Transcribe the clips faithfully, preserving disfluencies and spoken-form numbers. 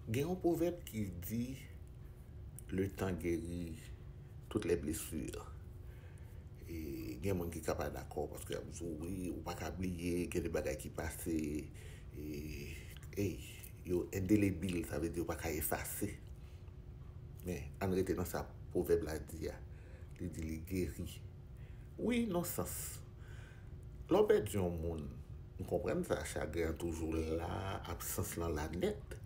Gen yon pwovèb ki di, le temps guérit toutes les blessures. E gen moun ki ka pa dakò paske y ap di w, wi, ou pa ka bliye, gen de bagay ki pase, e, ey, yo endelebil, sa vle di yo pa ka efase. Men, ann rete nan sa pwovèb la di a. Li di li geri. Wi, nan sans. Lè w pèdi yon moun, m konprann sa, chagren an toujou la, absans lan la nèt.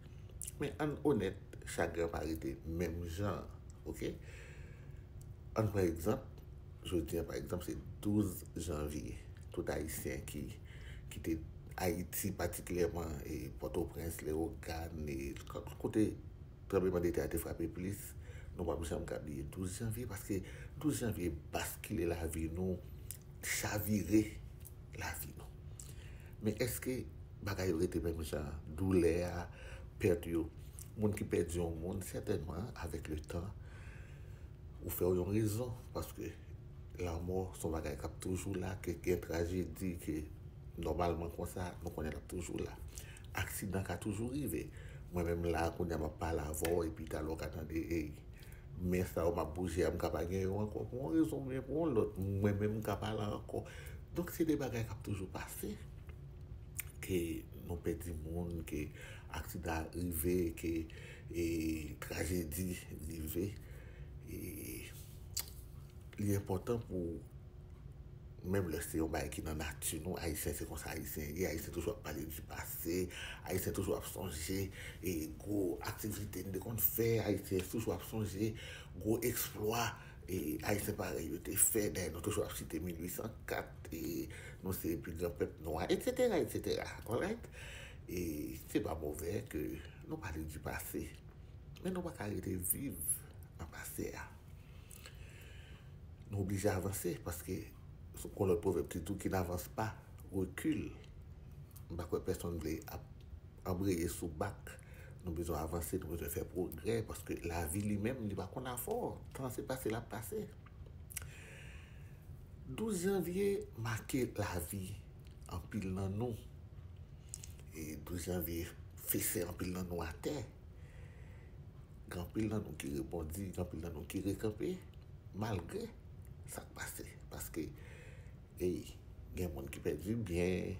Men ann onèt, chagren an pa rete menm jan, oke? Ann pran egzanp, jodi a, pa egzanp, se douz janvye. Tout Ayisyen ki kite Ayiti, patikilyèman, e Pòtoprens, Leyogàn, e kote tranblemanntè a te frape plis, nou p ap janm ka bliye douz janvye, paske douz janvye baskile lavi nou, chavire lavi nou. Men èske bagay yo rete menm jan? Doulè a, pèt yo. Moun ki pèdi yon moun, sètènman, avèk le tan, ou fè w yon rezon, paske lanmò se yon bagay k ap toujou la, ke gen trajedi, ke nòmalman konsa, nou konnen l ap toujou la. Aksidan ka toujou rive. Mwen menm la, kounye a m ap pale avè w, epi talè w ka tande, ey, men sa yo m ap bouje a, m ka pa gen yo ankò. Pou yon rezon oubyen pou yon lòt, mwen menm m ka pa la ankò. Donk, se de bagay k ap toujou pase. Ke nou pèdi moun, ke aksidan rive, ke, e, trajedi rive. E, li enpòtan pou, menm lè se yon bagay ki nan nati nou, Ayisyen, se konsa Ayisyen ye, Ayisyen toujou ap pale di pase, Ayisyen toujou ap sonje, e, gwo aktivite n te konn fè, Ayisyen toujou ap sonje gwo eksplwa, e, Ayisyen parèy yo te fè, dayè nou toujou ap site mil uit san kat, e, nou se pi gran pèp nwa, etsetera, etsetera, alright? E se pa movè ke nou pale di pase, men nou pa ka rete viv nan pase a. Nou oblije avanse, paske se yon lòt pwovèb ki di w, qui n'avance pas recule. M pa kwè pèsonn vle ap anbreye sou bak. Nou bezwen avanse, nou bezwen fè pwogrè, paske lavi li menm, li pa konn afò. Tan se pase l ap pase. Douz janvye make lavi anpil nan nou. E douz janvye fese anpil nan nou atè. Gen anpil nan nou ki rebondi, gen anpil nan nou ki rekanpe, malgre sa k pase. Paske, ey, gen moun ki pèdi byen,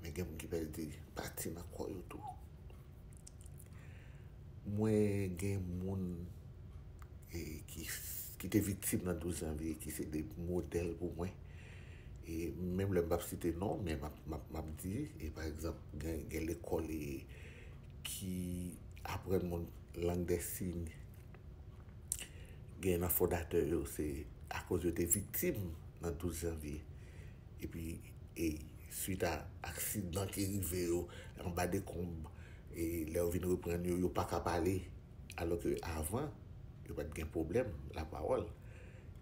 men gen moun ki pèdi pati nan kò yo tou. Mwen gen moun, e, ki, ki te viktim nan douz janvye, ki se de modèl pou mwen. E menm lè m p ap site non, men m ap, m ap, m ap di, e pa egzanp, gen, gen lekòl, e, ki aprann moun lang dè siy. Gen nan fondatè yo, se akoz yo te viktim nan douz janvye. Epi, e, swit a aksidan ki rive yo, anba dekonb, e lè yo vin reprann yo, yo pa ka pale. Alò ke avan, yo pa t gen pwoblèm lapawòl.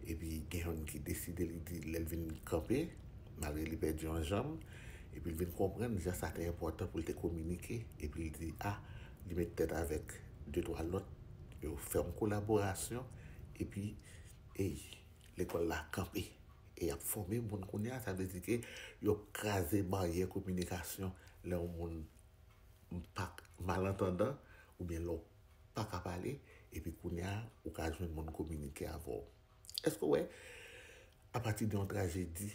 Epi gen youn ki deside, li di, lè l vin kanpe, malgre li pèdi yon janm, epi l vin konprann jan sa te enpòtan pou l te kominike, epi l di, a, li met tèt avèk de twa lòt, yo fè yon kolaborasyon, epi, ey, lekòl la kanpe. E y ap fòme moun kounye a, sa vle di ke yo kraze baryè kominikasyon lè yon moun pa, malantandan, oubyen lè w pa ka pale, epi kounye a, ou ka jwenn moun kominike avè w. Èske w wè, apati de yon trajedi,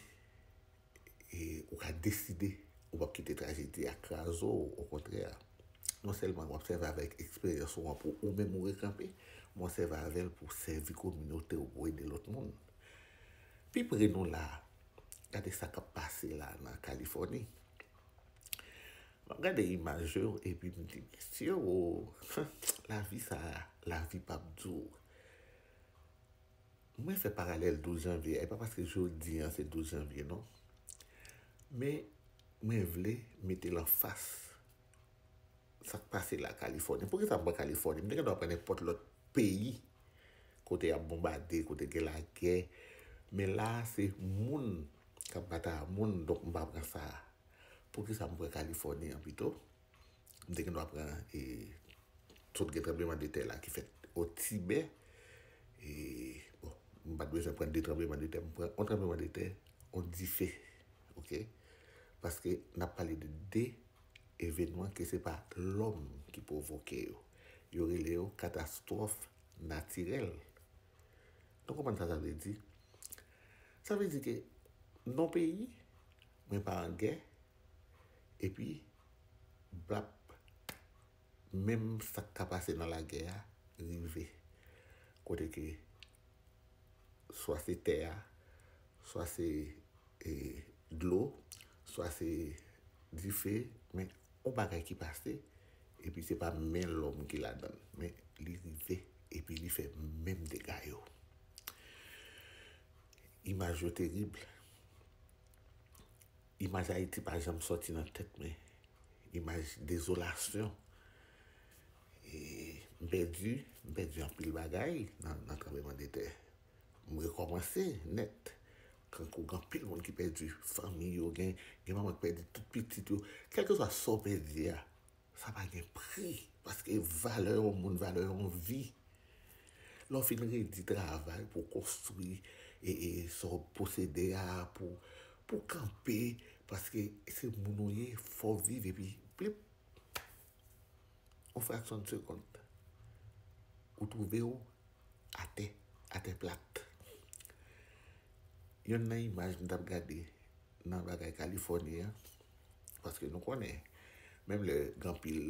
e ou ka deside ou p ap kite trajedi a kraze w, okontrè, non sèlman w ap sèvi avèk eksperyans ou an pou ou menm ou rekanpe, men w sèvi avè l pou w sèvi kominote w, pou w ede lòt moun. Pi pre nou la, gade sa k ap pase la nan Kalifòni. M ap gade imaj yo, epi m di, mesye o, lavi sa a, lavi p ap di w. Mwen fè paralèl douz janvye, e pa paske jodi a se douz janvye, non. Men, mwen vle mete l anfas sa k pase la Kalifòni. Poukisa m pran Kalifòni? M te gendwa pran nenpòt lòt peyi kote y ap bonbade, kote gen lagè. Men la a, se moun k ap batay a moun, donk m pa pran sa a. Poukisa m pran Kalifòni an pito? M te gendwa pran, e, sot gen tranblemanntè la ki fèt o Tibè. E, bon, m pa t bezwen pran de tranblemanntè, m pran yon tranblemanntè, yon dife, oke? Paske n ap pale de de evenman ke se pa lòm ki pwovoke yo. Yo rele yo katastwòf natirèl. Nou konprann sa sa vle di? Sa vle di ke nan peyi, mwen pa an gè, epi blap, menm sa k ka pase nan lagè a rive. Kote ke swa se tè a, swa se e, dlo, swa se dife, men yon bagay ki pase, epi se pa men lòm ki ladan l, men li rive, epi li fè menm dega yo. Imaj yo terib. Imaj Ayiti pa janm sòti nan tèt mwen. Imaj dezolasyon. E, m pèdi, m pèdi anpil bagay nan, nan tranblemanntè. M rekòmanse nèt. Kankou gen anpil moun ki pèdi fanmi yo, gen, gen manman ki pèdi tout pitit yo. Kèlkeswa sa w pèdi a, sa pa gen pri. Paske valè yon moun, valè yon vi. Lè w fin redi travay pou w konstwi e, e sa w posede a, pou, pou w kanpe, paske se moun ou ye, fò w viv, epi plip, yon fraksyon de segonn, ou twouve w atè, atè plat. Yonn nan imaj m t ap gade nan bagay Kalifòni an, paske nou konnen, menm lè gen anpil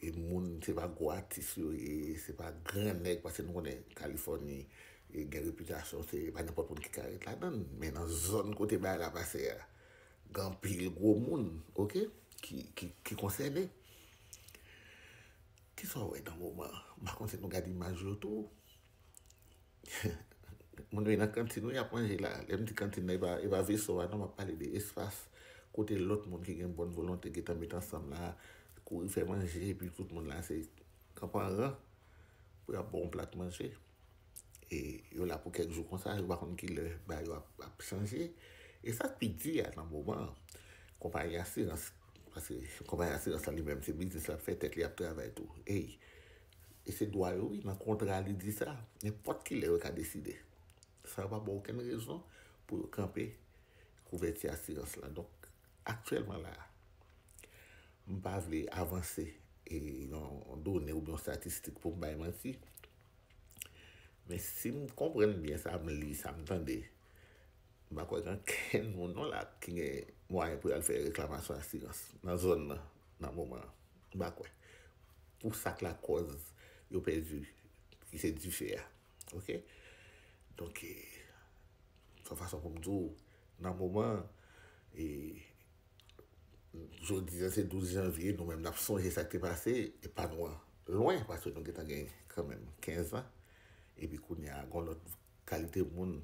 e moun, se pa gwo atis yo ye, se pa gran nèg, paske nou konnen Kalifòni e gen repitasyon, se pa nenpòt moun ki ka ret ladan l, men nan zòn kote bagay la pase a, gen anpil gwo moun, oke, ki, ki, ki konsène. Kisa w wè nan moman an? M pa konn si nou gade imaj yo tou. Moun yo nan kantin wi, y ap manje la. Lè m di kantin nan, e pa, e pa veso a non, m ap pale de espas kote lòt moun ki gen bòn volonte gentan met ansanm la, kouri fè manje, epi tout moun la se kanpe an ran pou y ap ba w yon plat manje. E yo la pou kèk jou konsa, yo pa konn kilè bagay yo ap, ap chanje. E sa k pi di a nan moman an, konpayi asirans, paske konpayi asirans la li menm se biznis l ap fè, tèt li ap travay tou. Ey, e se dwa yo wi, nan kontra li di sa, nenpòt kilè yo ka deside. Sa yo pa ba w okenn rezon pou yo kanpe kouvèti asirans la. Donk, aktyèlman la, m pa vle avanse e yon done oubyen yon statistik pou m bay manti. Men si m konprann byen sa m li, sa m tande, m pa kwè gen ankenn moun non la ki gen mwayen pou y al fè reklamasyon asirans nan zòn nan, nan moman an. M pa kwè. Pou sa k lakòz yo pèdi, ki se dife a. Oke? Donk, e, se yon fason pou m di w, nan moman an, e, jodi a se douz janvye, nou menm n ap sonje sa k te pase, e pa nou an lwen, paske nou gentan gen kanmenm kenz an, epi kounye a, gen lòt kalite moun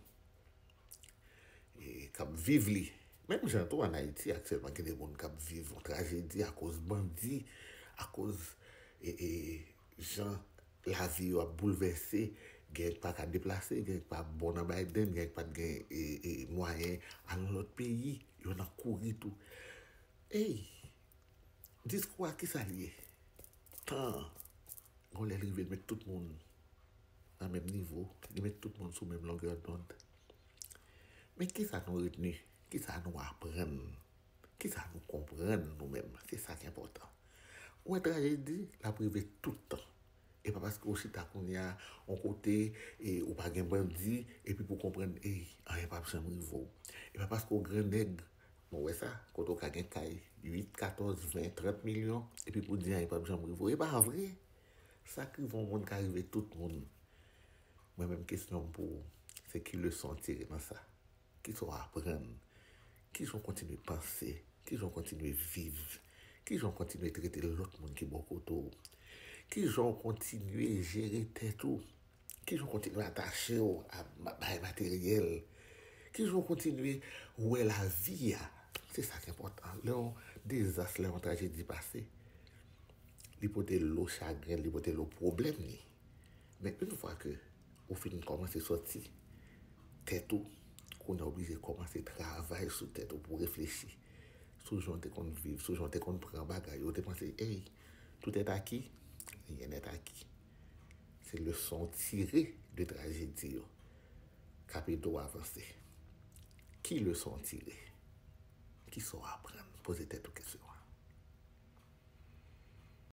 e, k ap viv li. Menm jan tou, ann Ayiti, aktyèlman, gen de moun k ap viv yon trajedi akoz bandi, akoz e, e, jan lavi yo ap boulvèse, gen k pa ka deplase, gen k pa bon nan bay dend, gen k pa t gen e, e, mwayen al nan lòt peyi, yo nan kouri tou. Ey, diskou a kisa l ye? Tan an, gon lè l rive l met tout moun nan menm nivo, li met tout moun sou menm longè dond. Men kisa nou retni? Kisa nou aprann? Kisa nou konprann nou menm? Se sa k enpòtan. Ou wè trajedi, l ap rive tout tan. E pa paske ou chita kounye a, yon kote, e ou pa gen bandi, epi pou konprann, ey, anyen p ap janm rive w. E pa paske ou gran nèg, nou wè sa, kote ou ka gen kay uit, katòz, ven, trant milyon, epi pou di anyen p ap janm rive w. E pa vre. Sa k rive yon moun ka rive tout moun. Mwen menm kesyon m pou ou, se ki leson w tire nan sa? Kisa w aprann? Kijan w kontinye panse? Kijan w kontinye viv? Kijan w kontinye trete lòt moun ki bò kote w? Kijan w kontinye jere tèt ou? Kijan w kontinye atache w a ma-, bagay materyèl? Kijan w kontinye wè lavi a? Se sa k enpòtan. Lè yon dezas, lè yon trajedi pase, li pote lo chagren, li pote lo pwoblèm li. Men yon fwa ke ou fin kòmanse sòti tèt ou, kounye a w oblije kòmanse travay sou tèt ou pou w reflechi sou jan w te konn viv, sou jan w te konn pran bagay yo, w te panse, ey, tout est acquis, rien n'est acquis. Se leson w tire de trajedi yo k ap ede w avanse. Ki leson w tire? Kisa w aprann? Poze tèt ou kesyon.